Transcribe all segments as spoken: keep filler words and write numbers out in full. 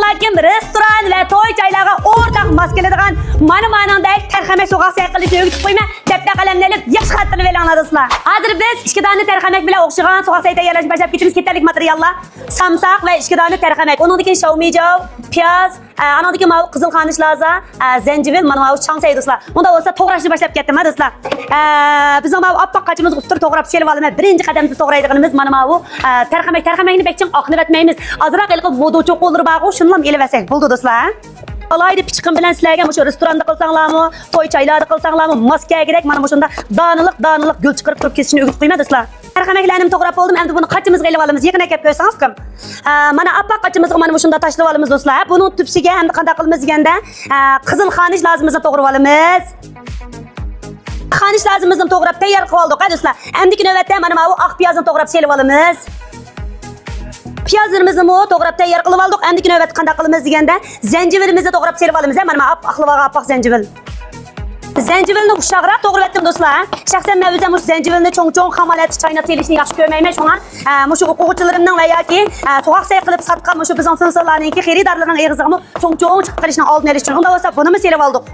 ھاكىم رېستوران ۋە توي جايلارغا ئورتاق ماس كېلىدىغان مانا مانىڭدەك تەرخەمەك سوغۇق سەي قىلىشنى ئۆگىتىپ قويىمەن. دەپتەر قەلەمنى ئېلىپ ياخشى خاتىرىلىۋېلىڭلار دوستلار. ھازىر بىز ئىككى دانە تەرخەمەك بىلەن ئوخشىغان سوغۇق سەي تەييارلاشنى باشلاپ كېتىمىز. كېتەرلىك ماتېرىياللار: سامساق ۋە ئىككى دانە تەرخەمەك، ئۇنىڭدىن كېيىن شاۋمىجاۋ، پىياز، ئە، ئانىڭدىن كېيىن ماۋۇ قىزىل خانىش لازا، ئە، زەنجىۋىل، مانا ماۋۇ چاڭسەي دوستلار. ئۇنداق بولسا توغراشنى باشلاپ كەتتىم ھە دوستلار. ئە، بىزنىڭ ماۋۇ ئاپئاق قاچىمىزغا ئۇتتۇرا توغراپ سېلىۋالىمەن. بىرىنچى قەدەمدە توغرايدىغىنىمىز مانا ماۋۇ، ئە، تەرخەمەك. تەرخەمەكنى بەك چىڭ ئاقلىۋەتمەيمىز. ئازراق ھېلىقى مودېلچۇ قوللىرى بارغۇ، شۇنىلا ئېلىۋەتسەك بولىدۇ دوستلار. ئالاھىدە پىچىقىم بىلەن سىلەرگە مۇشۇ رېستوراندا قىلساڭلارمۇ، توي جايلاردا قىلساڭلارمۇ، ماس كەلگۈدەك مانا مۇشۇنداق دانىلىق، دانىلىق گۈل چىقىرىپ تۇرۇپ كېسىشنى ئۆگىتىپ قويىمەن دوستلار. تەرخەمەكلەرنى توغراپ بولدۇم، ئەمدى بۇنى قاچىمىزغا ئېلىۋالىمىز. يېقىن ئەكەپ كۆرسىڭىز ئۇكام. ئە، مانا ئاپئاق قاچىمىزغا مانا مۇشۇنداق تاشلىۋالىمىز دوستلار. بۇنىڭ تۈپسىگە ئەمدى قانداق قىلىمىز دېگەندە، ئە، قىزىل خانىش لازىمىزنى توغرىۋالىمىز. خانىش لازىمىزنى توغراپ تەييار قىلىۋالدۇق ھە دوستلار. ئەمدىكى نۆۋەتتە مانا ماۋۇ ئاق پىيازنى توغراپ سېلىۋالىمىز. پىيازلىرىمىزنىمۇ توغراپ تەييار قىلىۋالدۇق. ئەمدىكى نۆۋەتتە قانداق قىلىمىز دېگەندە، زەنجىۋىلىمىزنى توغراپ سېلىۋالىمىز ھە. مانا ماۋۇ ئاپئاقلىۋالغان ئاپئاق زەنجىۋىل. زەنجىۋىلنى ئۇششاقراق توغرىۋەتتىم دوستلار. شەخسەن مەن ئۆزۈم مۇشۇ زەنجىۋىلنى چوڭ-چوڭ خام ھالەتتە چايناپ سېلىشنى ياخشى كۆرمەيمەن. شۇڭا، ئە، مۇشۇ ئوقۇغۇچىلىرىمنىڭ ۋە ياكى، ئە، سوغۇق سەي قىلىپ ساتقان مۇشۇ بىزنىڭ فىلسىللارنىڭكى خېرىدارلىرىنىڭ ئېغىزىغىمۇ چوڭ-چوڭ چىقىپ قېلىشنىڭ ئالدىنى ئېلىش ئۈچۈن. ئۇنداق بولسا بۇنىمۇ سېلىۋالدۇق.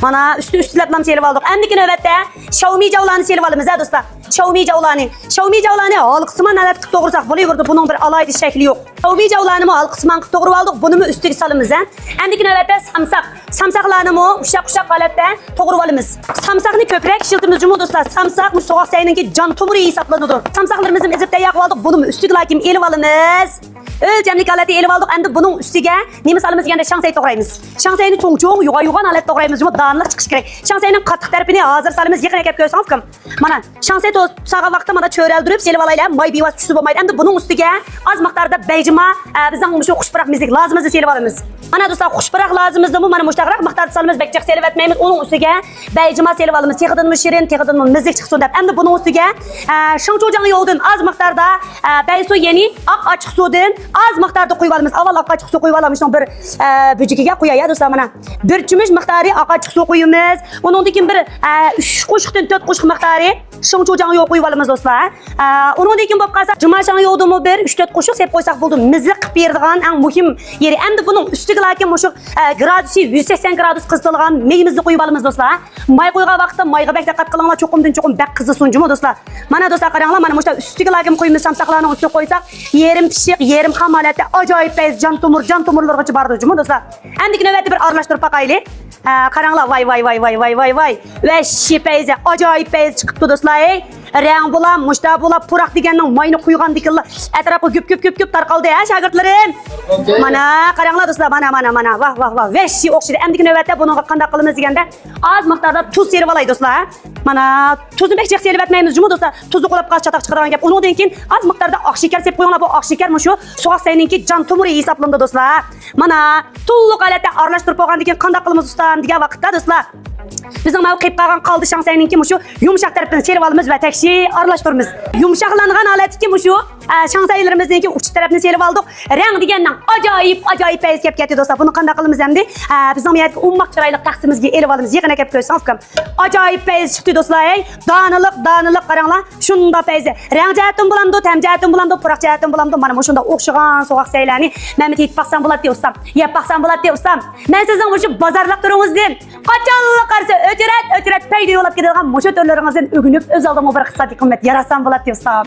مانا ئۈستى ئۈستىلەپلا سېلىۋالدۇق. ئەمدىكى نۆۋەتتە شاۋمىجاۋلارنى سېلىۋالىمىز ھە دوستلار. شاۋمىجاۋلارنى. شاۋمىجاۋلارنى ھالقىسىمان ھالەتتە قىلىپ توغرىساق بولۇۋېرىدۇ. بۇنىڭ بىر ئالاھىدە شەكلى يوق. شاۋمىجاۋلارنىمۇ ھالقىسىمان قىلىپ توغرىۋالدۇق. بۇنىمۇ ئۈستىگە سالىمىز ھە. ئەمدىكى نۆۋەتتە سامساق. سامساقلارنىمۇ ئۇششاق-ئۇششاق ھالەتتە توغرىۋالىمىز. سامساقنى كۆپرەك ئىشلىتىمىز جۇمۇ دوستلار. سامساق مۇشۇ سوغۇق سەينىڭكى جان تومۇرى ھېسابلىنىدۇ. سامساقلىرىمىزنى ئېزىپ تەييار قىلىۋالدۇق. بۇنىمۇ ئۈستىگە لايىكىم ئېلىۋالىمىز. ئۆلچەملىك ھالەتتە ئېلىۋالدۇق. ئەمدى بۇنىڭ ئۈستىگە نېمە سالىمىز دېگەندە شاڭسەي توغرايمىز. شاڭسەينى چوڭ-چوڭ، يوغان-يوغان ھالەتتە توغرايمىز جۇمۇ، دانىلىق چىقىشى كېرەك. شاڭسەينىڭ قاتتىق تەرىپىنى ھازىر سالىمىز، يېقىن ئەكەپ كۆرسىڭىز ئۇكام. مانا، شاڭسەي تو-، سالغان ۋاقىتتا مانا چۆرەلدۈرۈپ سېلىۋالايلى، ماي بىۋاسىتە چۈشسە بولمايدۇ. ئەمدى بۇنىڭ ئۈستىگە ئاز مىقداردا بەيجىما، ئە، بىزنىڭ مۇشۇ خۇش پۇراق مېزىك لازىمىزنى سېلىۋالىمىز. مانا دوستلار، خۇش پۇراق لازىمىزنىمۇ مانا مۇشۇنداقراق مىقداردا سالىمىز، بەك جىق سېلىۋەتمەيمىز. ئۇنىڭ ئۈستىگە بەيجىما سېلىۋالىمىز، تېخىدىنمۇ شېرىن، تېخىدىنمۇ مېزىك چىقسۇن دەپ. ئەمدى بۇنىڭ ئۈستىگە، ئە، شېڭچۇجياڭيودىن ئاز مىقداردا، ئە، بەيسۇ، يەنى ئاق ئاچچىق سۇدىن ئاز مىقداردا قۇيۇۋالىمىز. ئاۋۋال ئاق ئاچچىق سۇ قۇيۇۋالامىز، شۇنىڭ بىر، ئە، بۆجىكىگە قۇياي ھە دوستلار. مانا بىر چۆمۈچ مىقدارى ئاق ئاچچىق سۇ قۇيىمىز. ئۇنىڭدىن كېيىن بىر، ئە، ئۈچ قوشۇقتىن تۆت قوشۇق مىقدارى شېڭچۇجياڭيو قۇيۇۋالىمىز دوستلار. ئە، ئۇنىڭدىن كېيىن بولۇپ قالسا، جىماشياڭيودىنمۇ بىر ئۈچ تۆت قوشۇق سېلىپ قويساق بولىدۇ. مېزىق قىلىپ بېرىدىغان ئەڭ مۇھىم يېرى. ئەمدى بۇنىڭ ئۈستىگە لايىكىم مۇشۇ، ئە، گرادۇسى يۈز سەكسەن گرادۇس قىزىتىلغان مېيىمىزنى قۇيۇۋالىمىز دوستلار. ماي قۇيغان ۋاقىتتا مايغا بەك دىققەت قىلىڭلار، چوقۇمدىن چوقۇم بەك قىزىسۇن جۇمۇ دوستلار. مانا دوستلار، قاراڭلار، مانا مۇشۇنداق ئۈستىگە لايىكىم قۇيىمىز، سامساقلارنىڭ ئۈستىگە قويساق، يېرىم پىششىق، يېرىم خام ھالەتتە ئاجايىپ پەيز جان تومۇر، جان تومۇرلىرىغىچە بارىدۇ جۇمۇ دوستلار. ئەمدىكى نۆۋەتتە بىر ئارىلاشتۇرۇپ باقايلى. ھە، قاراڭلار، ۋاي، ۋاي، ۋاي. ۋەھشىي پەيزى، ئاجايىپ پەيزى چىقىپتۇ دوستلار. ھەي، رەڭ بولا، مۇشتا بولا، پۇراق دېگەننىڭ ماينى قۇيغاندىكىنلا ئەتراپقا گۈپ، گۈپ، گۈپ، گۈپ تارقالدى، ھە، شاگىرتلىرىم؟ مانا، قاراڭلار دوستلار، مانا، مانا، مانا، ۋاھ، ۋاھ، ۋاھ، ۋەھشىي ئوخشىدى. ئەمدىكى نۆۋەتتە بۇنىڭغا قانداق قىلىمىز دېگەندە، ئاز مىقداردا تۇز سېلىۋالاي دوستلار. مانا، تۇزنى بەك جىق سېلىۋەتمەيمىز جۇمۇ دوستلار. تۇزى قۇلاپ قالسا چاتاق چىقىدىغان گەپ. ئۇنىڭدىن كېيىن ئاز مىقداردا ئاق شېكەر سېلىپ قويۇڭلار. بۇ ئاق شېكەر مۇشۇ سوغۇق سەينىڭكى جان تومۇرى ھېسابلىنىدۇ دوستلار. مانا، تولۇق ھالەتتە ئارىلاشتۇرۇپ بولغاندىن كېيىن قانداق قىلىمىز ئۇستام دېگەن ۋاقىتتا دوستلار، بىزنىڭ ماۋۇ قېلىپ قالغان قالدى شاڭسەينىڭكى مۇشۇ يۇمشاق تەرىپىنى سېلىۋالىمىز ۋە تەكشى ئارىلاشتۇرىمىز. يۇمشاقلانغان ھالەتتىكى مۇشۇ، ئە، شاڭسەيلىرىمىزنىڭكى ئۇچ تەرەپنى سېلىۋالدۇق. رەڭ دېگەننىڭ ئاجايىپ، ئاجايىپ پەيزى كەپ كەتتى دوستلار. بۇنى قانداق قىلىمىز ئەمدى؟ ئە، بىزنىڭ بۇ يەردىكى ئوماق چىرايلىق تەخسىمىزگە ئېلىۋالىمىز. يېقىن ئەكەپ كۆرسىڭىز ئۇكام. ئاجايىپ پەيزى چىقتى دوستلار، ھەي. دانىلىق، دانىلىق قاراڭلار. شۇنداق پەيزى. رەڭ جەھەتتىن بولامدۇ، تەم جەھەتتىن بولامدۇ، پۇراق جەھەتتىن بولامدۇ، مانا مۇشۇنداق ئوخشىغان سوغۇق سەيلەرنى مەن يېيىپ باقسام بولاتتى ئۇستام. يەپ باقسام بولاتتى ئۇستام. مەن سىزنىڭ مۇشۇ بازارلىق تۈرىڭىزدىن قاچانلا قارىسا ئۆچرەت، ئۆچرەت پەيدا يولاپ كېتىدىغان مۇشۇ تۈرلىرىڭىزدىن ئۆگىنىپ، ئۆز ئالدىمغا بىر ئىقتىسادىي قىممەت ياراتسام بولاتتى ئۇستام.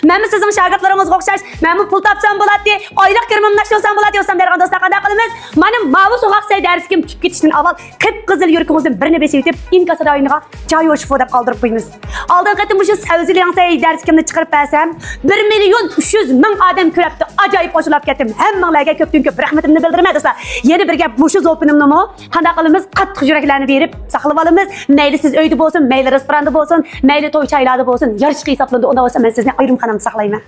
مەنمۇ سىزنىڭ شاگىرتلىرىڭىزغا ئوخشاش، مەنمۇ پۇل تاپسام بولاتتى، ئايلىق كىرىمىمنى ئاشۇرسام بولاتتى ئۇستام دەيدىغان دوستلار قانداق قىلىمىز؟ مانا ماۋۇ سوغۇق سەي دەرسلىكىم پۈتۈپ كېتىشتىن ئاۋۋال قىپقىزىل يۈرىكىڭىزدىن بىرنى بېسىۋېتىپ، ئىنكاس رايونىغا جايوشفو دەپ قالدۇرۇپ قويىمىز. ئالدىنقى قېتىم مۇشۇ سەۋزىلياڭسەي دەرسلىكىمنى چىقىرىپ بەرسەم، بىر مىليون ئۈچ يۈز مىڭ ئادەم كۆرەپتۇ. ئاجايىپ ئاچچىقلاپ كەتتىم. ھەممىڭلارگە كۆپتىن كۆپ رەھمىتىمنى بىلدۈرىمەن دوستلار. يەنە بىر گەپ، مۇشۇ زوپىنىمنىمۇ قانداق قىلىمىز؟ قاتتىق يۈرەكلەرنى بېرىپ ساقلىۋالىمىز. مەيلى سىز ئۆيدە بولسۇن، مەيلى رېستوراندا بولسۇن، مەيلى توي چايلاردا بولسۇن، يارىشىشقا ھېسابلىنىدۇ. ئۇنداق بولسا مەن سىزنى ئايرىم خانامدا ساقلايمەن.